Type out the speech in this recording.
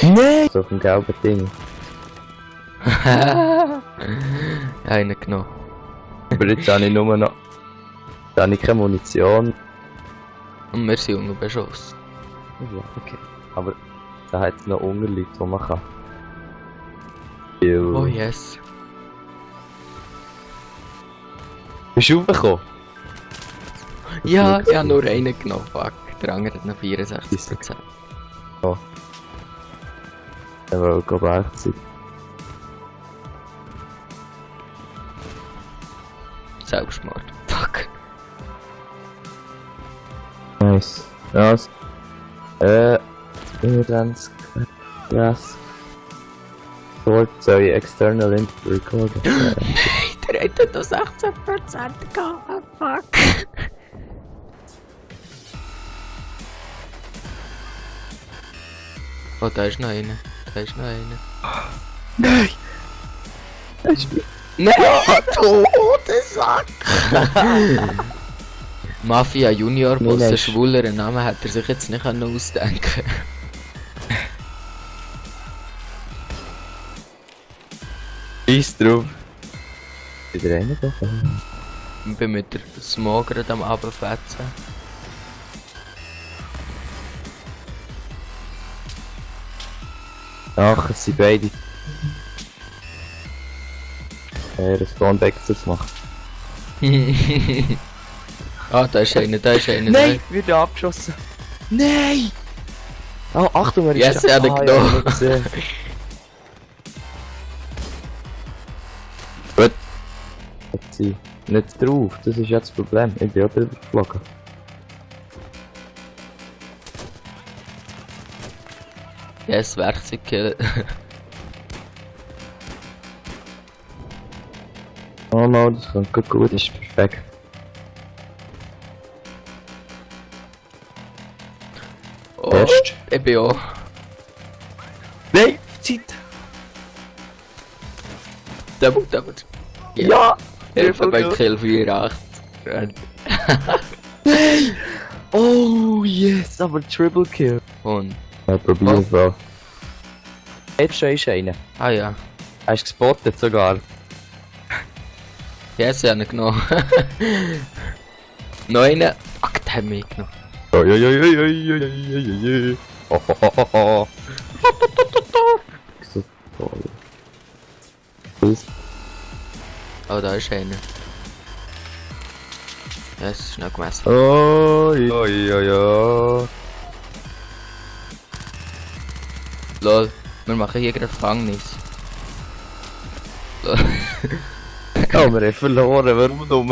Nein! So ein gelben Ding. Einen genommen. Aber jetzt habe ich nur noch... Da habe ich keine Munition. Und wir sind unter Beschuss. Ja, okay. Aber da hat es noch Unterleute, die man kann. Oh yes. Bist du raufgekommen? Ja, ich habe nur einen genommen, fuck. Der andere hat noch 64%. Der war auch Echtzeit. Selbstmord. Fuck. Nice. Was? 25. Yes. Dort soll ich external input recording. Nein, der hätte noch 16% gehabt. Fuck. Oh, da ist noch einer. Da ist noch einer. Nein! Nein, du Sack! Mafia Junior Boss, einen schwuleren Namen hat er sich jetzt nicht ausdenken. Scheiß drauf. Wieder einer da? Ich bin mit der Smog gerade am Abfetzen. Ach, es sind beide. Respawn-Wechsel machen. Ah, da ist einer, da ist einer. Nein! Wird abgeschossen! Nein! Oh, Achtung, er ist Yes, er hat ihn genommen. Gut. Hat sie nicht drauf, das ist jetzt das Problem. Ich bin auch drüber geflogen. Yes, Werkzeug. Oh no, das kommt gut, das ist perfekt. Oh, Best. ich bin auch. Nein, Zeit! Double. Ja! Hilfe bei Kill 84. Nein! Oh yes, aber Triple Kill. Und. Ja, probier es mal. Jetzt schon ist einer. Ah ja. Hast du gespottet sogar? Yes, ich habe ihn genommen. Noch einen. Ach, der hat mich genommen. So toll. Was? Oh, da ist einer. Yes, schnell gemessen. Oh, ja. Lol, wir machen hier gerade Gefängnis. Lol. Oh, wir haben verloren, warum dumm?